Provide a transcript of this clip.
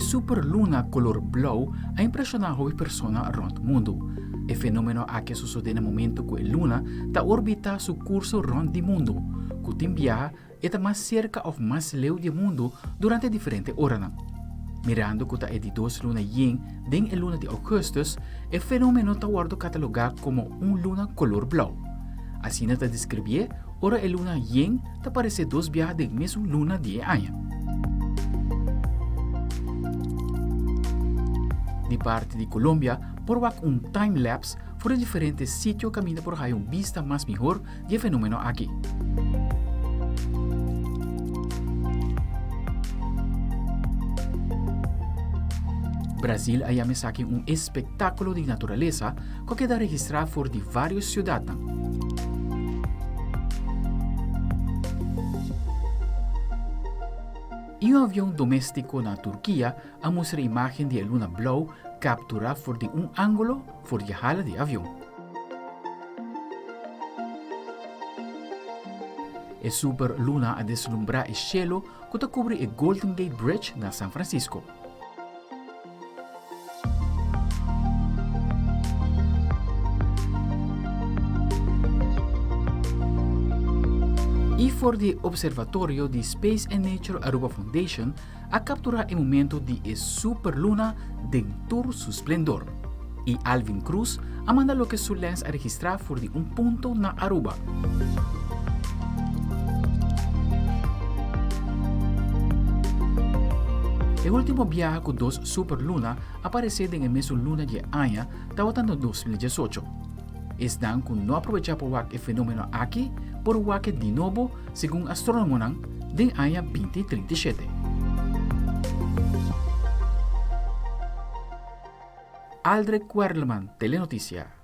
super luna color blauw a impresiona hopi persona rond mundo. E fenomeno aki a sosode na momento cu e luna ta orbita su curso rond di mundo, cu tin biaha e ta mas cerca of mas leu di e mundo durante diferente oranan. Mirando cu ta e di dos luna yen den e luna di augustus, e fenomeno ta wordo cataloga como un luna color blauw. Asina ta describié ora e luna yen ta parece dos biaha den mesun luna di e aña. Di parti di Colombia por wak un time-lapse for di diferente sitio caminda por haya un bista mas mihor di e fenomeno aki. Brazil a yama esaki un espectáculo di naturalesa cu a keda registrá for di varios ciudadnan. I un avion doméstiko na Turkia a mustra imágen di e luna blou kapturá for di un ángulo for di hala di e avion. E super luna a deslumbrá e shelu ku ta kubri e Golden Gate Bridge na San Francisco. I for di Observatorio di Space and Nature Aruba Foundation a captura e momento di e super luna den tur su splendor. I Alvin Cruz a manda loke su lens a registra for di un punto na Aruba. E ultimo biaha cu dos super luna a parece den e mesun luna di e aña tabata na 2018. Esnan cu no a probecha pa wak e fenomeno aki por wak e di nobo, segun astronomonan, den aña 2037. Aldrich Werleman, Telenoticia.